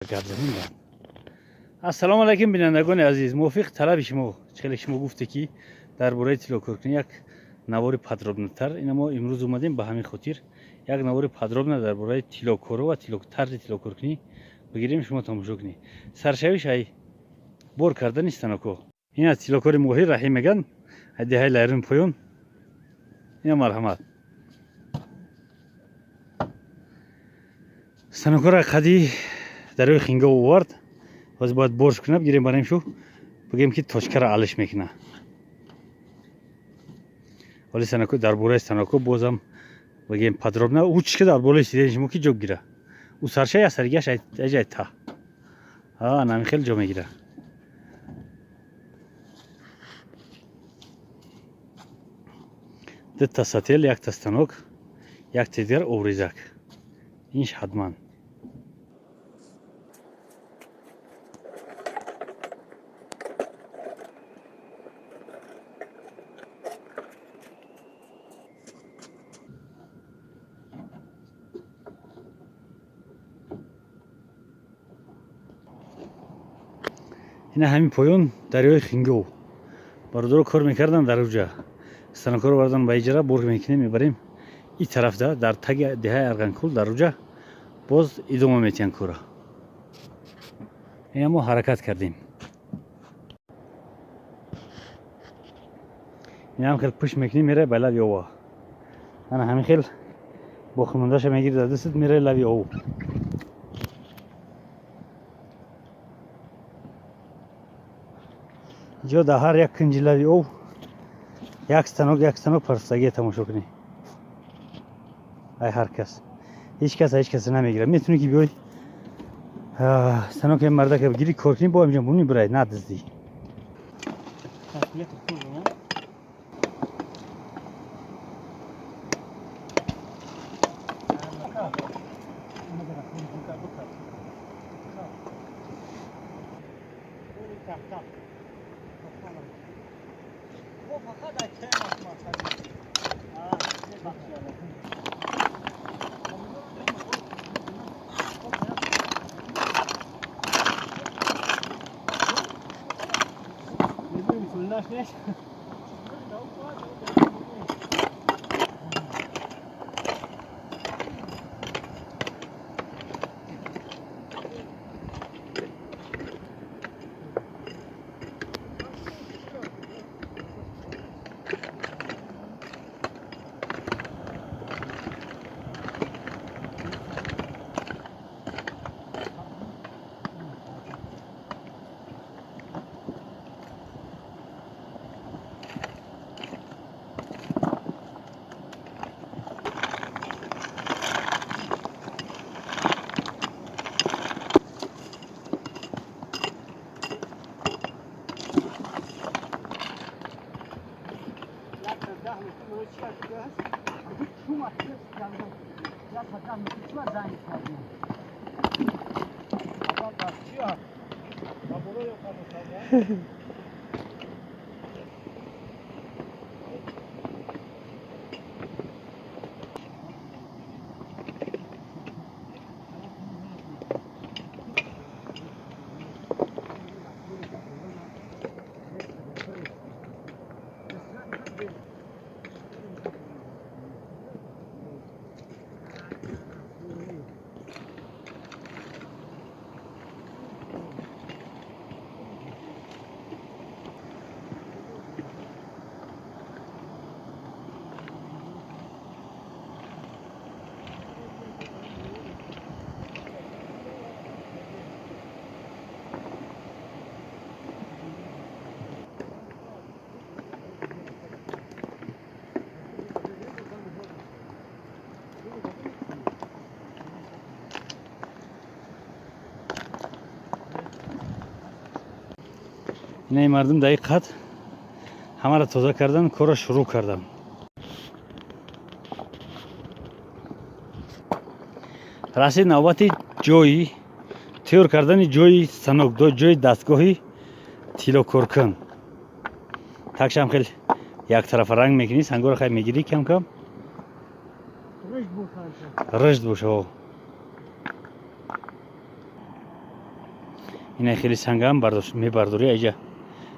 Гап занем. Ассалому алайкум, бинандагони азиз. Мувофиқи талаби шумо, хеле шумо гуфте, ки дар бораи тиллокоркунӣ як навори подробно тар. Ина мо имрӯз омадем ба ҳамин хотир як навори подробно дар бораи тиллокоро ва тарзи тиллокоркунӣ бигирем, шумо тамошо кунед. Саршавиш ай бор кардани станоко. Ин аз тиллокори моҳир Раҳим меган, ай деҳаи Лайрун поён. Ина, марҳамат, станокора қади дарёи Хингов овард. Ҳозир бояд борш кунад, бигирем, барем, шу бигем, ки точка ра алиш мекуна. Вале станоко, дар бораи станоко бозам бигем подробно. Учка дар болои сидени шумо ки ҷо гира, ӯ сарша я саригаш аҷай та нами хеле ҷо мегира. Дта сател, якта станок, якта дигар обрезак, инш ҳатман. Ина ҳамин поён дарёи Хингов, бародаро кор мекардан дар уҷа. Станокҳоро бардан ба иҷара, бор мекунем, мебарем и тарафда, дар таги деҳаи Арғанкул, дар уҷа боз идома метиҳанд кора. Ина мо ҳаракат кардем. Инам хел пушт мекунем, мерай ба лаби ова. Ана ҳамин хел боқимондаша мегири дар дастат, мерай лаби ов. Ҷо дар ҳар як кунҷи лаби ов як станок, як станок парстагия тамошо кунӣ. Ай ҳар кас, ҳеҷ кас ҳеҷ каса намегирад. Метавонӣ, ки биёй, станоки мардака бигирӣ, кор кунӣ, бо инҷа бунӣ, бирай, надиздӣ. Инаи мардум дар қад ҳамаро тоза кардан, корро шурӯъ кардам. Расид навбати ҷои тайёр кардани ҷои станок, ҷои дастгоҳи тиллокоркун. Такшам хел яктарафа ранг мекунӣ, сангоро хай мегирӣ, кам кам рашд боша. Ина хеле сангаам мебардорӣ, айҷа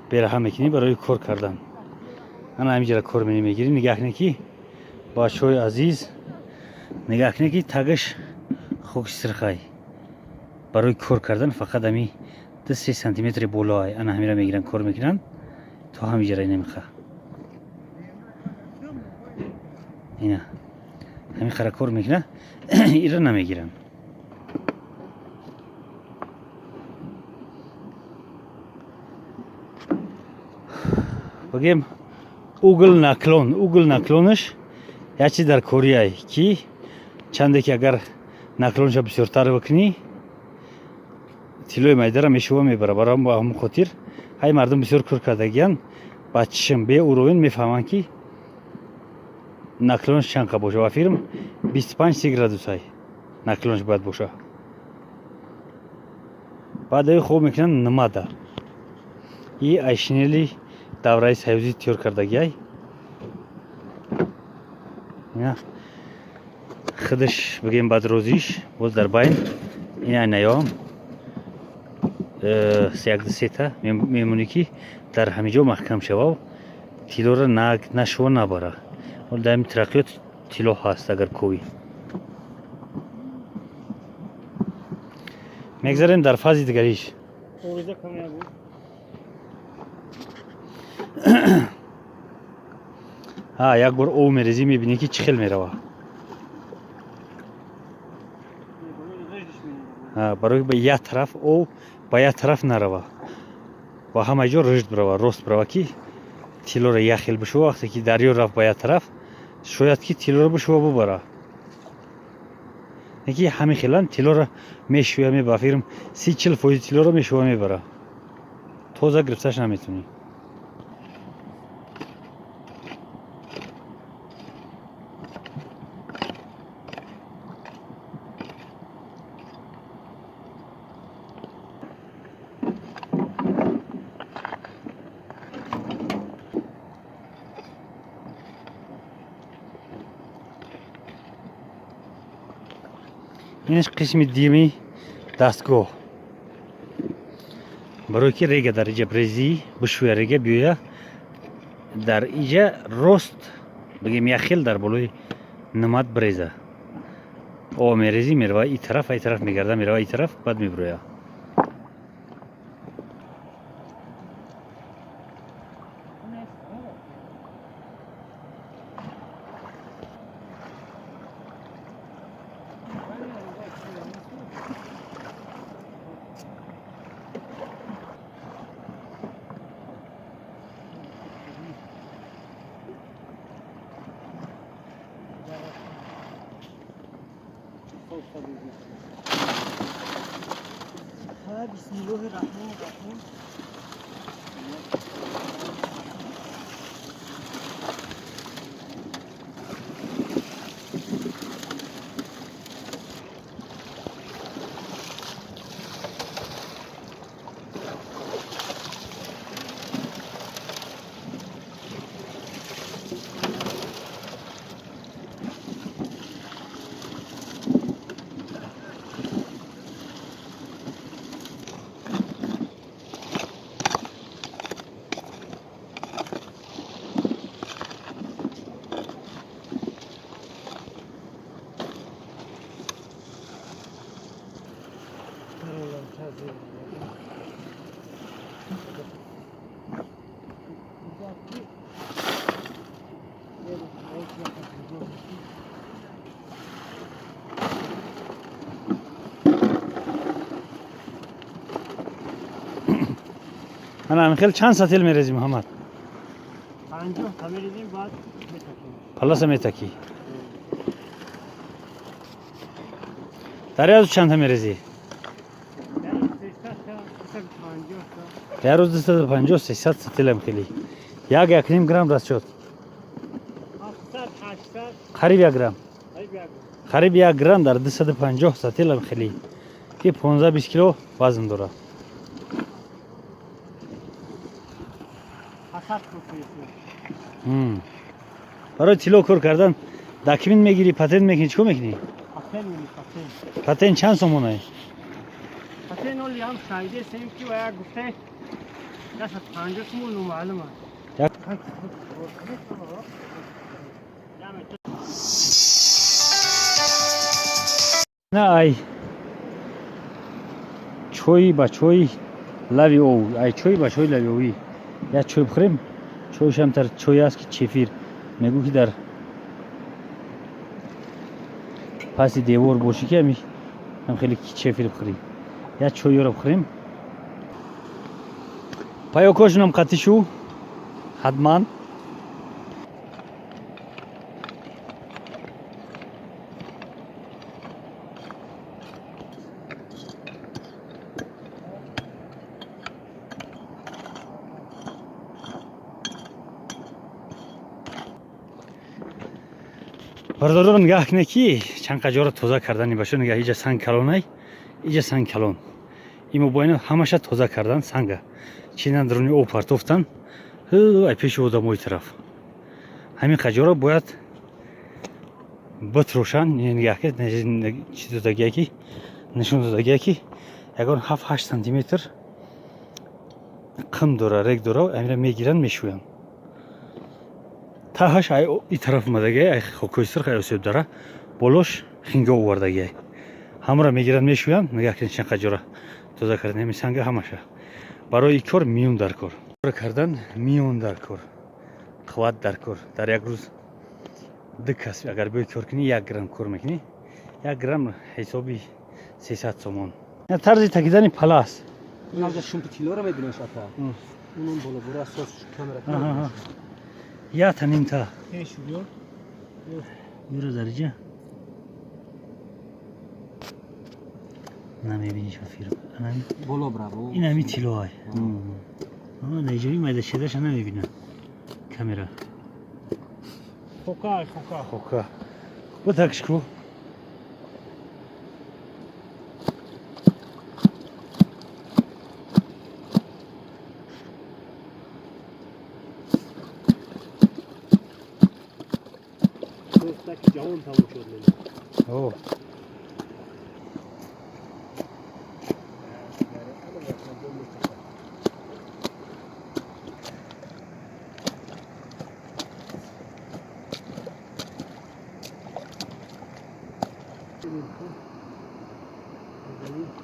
бераҳа мекунӣ барои кор кардан. Ана ҳамиҷара кор мегирӣ. Нигаҳ кунед, ки бачаҳои азиз, нигаҳ кунед, ки тагаш хоки сирхай. Барои кор кардан фақат ҳами 2-3 сантиметри болоай, ана ҳамира мегиранд, кор мекунанд то ҳамиҷара. Инамиха, ина ҳамин хара кор мекунад, ира намегиранд. Бигем, угол наклон, угол наклонаш як чиз дар кориай, ки чанде ки агар наклонша бисёртар бикунӣ, тиллои майдара мешува, мебара. Барои ба ҳамон хотир ҳай мардум бисёр кор кардагиян, ба чишм бе уровень мефаҳманд, ки наклонаш чанд қа боша. Ва фирм 25-30 градусай наклонаш бояд боша. Баъд аи хоб мекунанд нмада и айшинели давраи союзӣ тиёр кардагиай. Ина худаш, бигем, бадрозиш боз дар байн ина наёам як сета мемонӣ, ки дар ҳамин ҷо маҳкам шавав, тиллоро нашува, набара. Ҳол дар ҳамин тараққиёт тилло ҳаст. Агар ковӣ мегзарем дар фази дигариш. Овеза камера буд. Ҳа, як бор ов мерезӣ, мебинӣ, ки чӣ хел мерава. Барои ба як тараф ов ба як тараф нарава ва ҳама ҷо рушд бирава, рост бирава, ки тиллоро як хел бишува. Вақте ки дарё рафт ба як тараф, шояд ки тиллоро бишува, бубара. Ки ҳамин хелан тиллоро мешӯя, меба фирм 30-40% тиллоро мешӯва, мебара, тоза гирифташ наметунӣ. Инаш қисми дими дастгоҳ, барое ки рега дар иҷа брезӣ, бишӯя, рега биёя дар иҷа рост, бигем, як хел дар болои нумат бреза. Об мерезӣ, мерава и тараф, ай тараф мегарда, мерава и тараф, баъд мебироя. بسم الله الرحمن الرحیم. Ана хел чанд сатил мерезӣ, Муҳаммад? 50 та мерезем, баъд метакем. Паласа метакӣ. Дар як рӯз чандта мерезӣ? 300 та, 350 та. Дар рӯз 250, 300 сатилам хели як 1,5 грамм расчёт. 700, 800. Қариб як грамм. Қариб як. Қариб як грамм дар 250 сатилам хели, ки 15-20 кило вазн дорад. 700 купи. Барои тилло кор кардан документ мегирӣ, патент мекунӣ, чӣ кор мекунӣ? Патент мени, патент. Патент чанд сомонае? Хатен оли ҳам шайдесем ки ва як гуфте 150 сомон номаълум аст. На ай чой ба чой лави ов, ай чой ба чой лави овӣ. Як чой бихӯрем, чойшам тар чой аст ки чефир. Мегӯ ки дар паси девор бошӣ ки ҳами ҳам хеле чефир бихӯрӣ. Як чойёро бихӯрем. Паёкошунам қатӣ шу ҳатман. Бародарон, нигаҳ кунед ки чанд қаҷоро тоза кардани башо. Нигаҳ, иҷа санг калонай, иҷа санг калон. Ин мобайно ҳамаша тоза кардан санга. Чинан даруни об партофтан, ай пеши одамои тараф. Ҳамин қаҷоро бояд битрошанд. Нигаҳ кунед, чӣ додагия ки, нишон додагия ки ягон 7-8 сантиметр қим дора, рег дора, амира мегиранд, мешӯянд. Таҳаш ай и тараф омадагиай, ай хокҳои сурх, ай осиёбдара, болош хинго овардагиай. Ҳамаро мегиранд, мешӯянд. Нигаҳ кунед чанд қаҷора тоза кардан ҳамин санга ҳамаша. Барои ин кор миён дар кор. Кардан миён дар кор, қувват дар кор. Дар як рӯз ду кас агар биёй кор кунӣ, 1 грамм кор мекунӣ. 1 грамм ҳисоби 300 сомон. Тарзи такидани палас. Ята нимта. Юра дариҷа. Намебиниш фирм. Ин ҳами тиллоай. Наиҷои майда шедаша намебинам. Камера. Хока, хока. Хока. Бутакш ку. Ҷавон тамом шуд. О.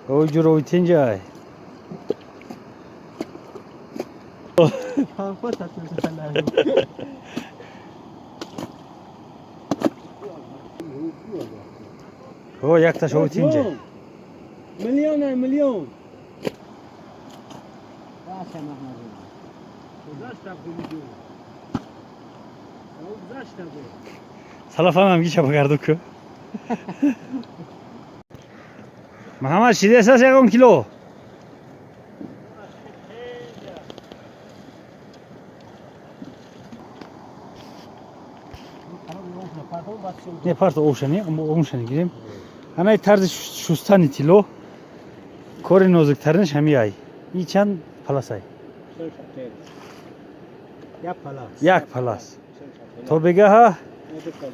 Ой, ҷурови тинҷай. О, якташ ови тинҷай. Миллион ай миллион. Салафанам гиша багарду ку. Муҳаммад, шидесас ягон кило? Не парто овшани, омшани гирем. Анаи тарзи шустани тилло кори нозуктаринаш ҳами ай. И чанд палас ай? Як палас. То бегаҳа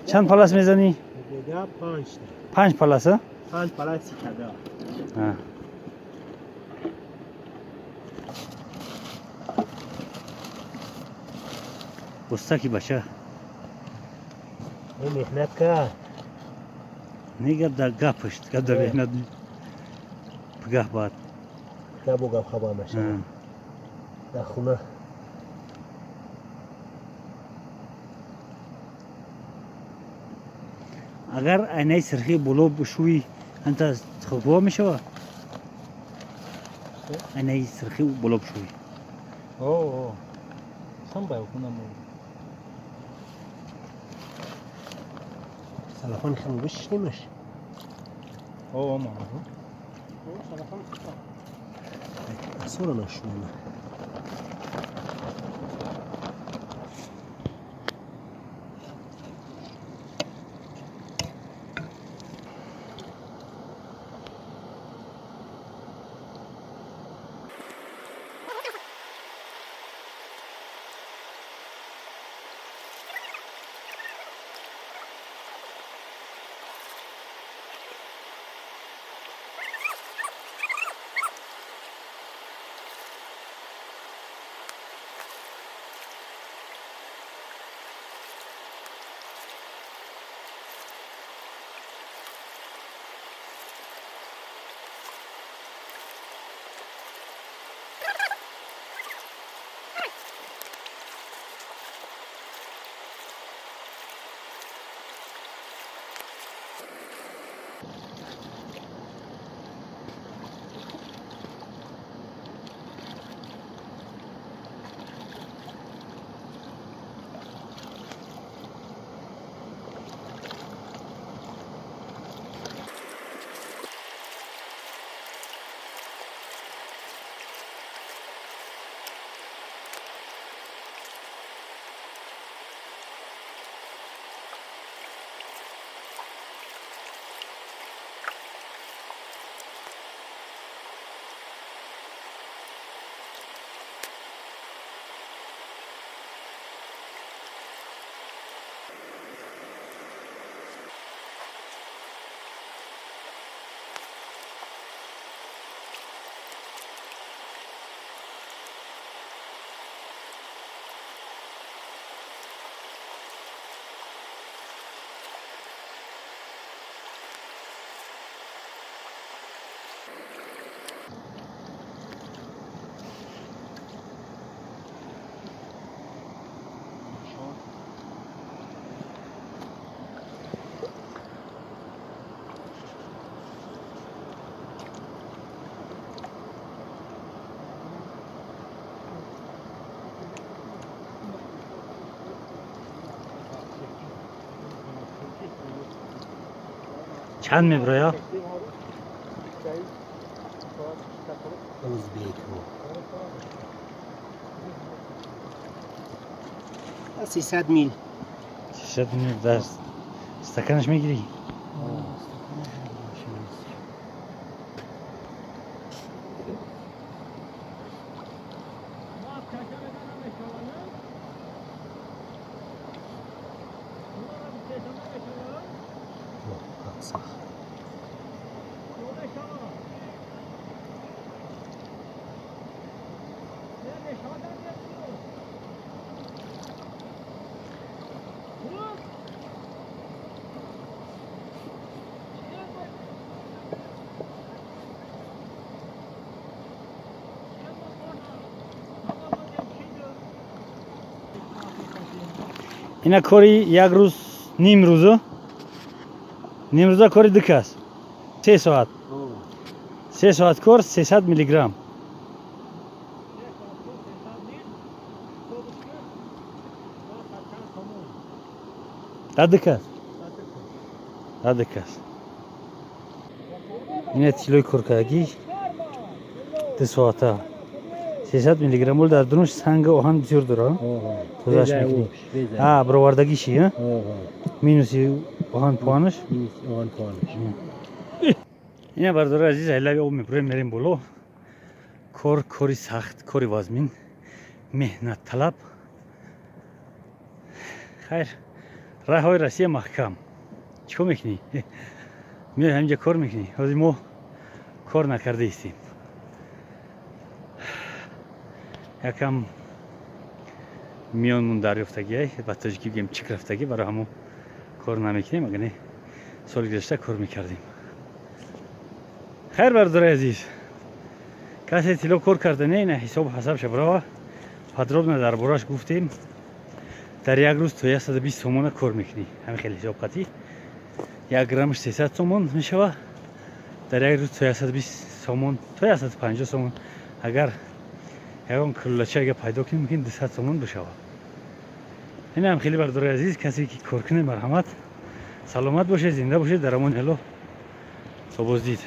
чанд палас мезанӣ? 5 палас, а? 5 палас када. Устаки бача. Меҳнат кард. Не гап дар гапашт, гап дар меҳнат. Пгаҳ баъд. Гапу гап хабар нашавад. Дар хона. Агар айнаи сирхи боло бишӯӣ, анта хуб мешавад? Айнаи сирхи боло бишӯӣ. О, сам бай хунам. Салафон хам бишнимаш. О, ма. Асора нашуна. Чанд меброя? Узбекҳо 300 мил. 300 мил дар стаканаш мегирӣ? Ина кори як рӯз, ним рӯзу, нимрӯза кори ду кас, 3 соат, 3 соат кор, 300 миллиграмм. Дар ду кас, дар ду кас. Ина тиллои коркардагӣ 2 соата 300 миллиграмм. Ол дар дунуш санги оҳан бисёр дора, тозааш мекунӣ, бировардагиши минуси оҳан пуанаш. Ина, бардори азиз, айлави об мебурем, мерем боло. Кор кори сахт, кори вазмин, меҳнатталаб. Хайр, раҳҳои Россия маҳкам. Чӣ кор мекунӣ? Меои ҳаминҷа кор мекунӣ. Ҳозир мо кор накарда истем, якам миёнмон дарёфтагиай, ба тоҷикӣ бигем, чик рафтагӣ, барои ҳамо кор намекунем. Агар не, соли гузашта кор мекардем. Хайр, бардори азиз, касе тилло кор карда не, ина ҳисобу ҳасаб шабрава подробно дар бораш гуфтем. Дар як рӯз то 120 сомона кор мекунӣ. Ҳамин хеле ҳисоб қатӣ, як граммаш 300 сомон мешава. Дар як рӯз то 120 сомон, то 150 сомон, агар ягон куллача ага пайдо кунем, мумкин 200 сомон бишава. Инам хеле, бардори азиз, касе ки кор кунед, марҳамат. Саломат бошед, зинда бошед, дар амони Аллоҳ, то боздид.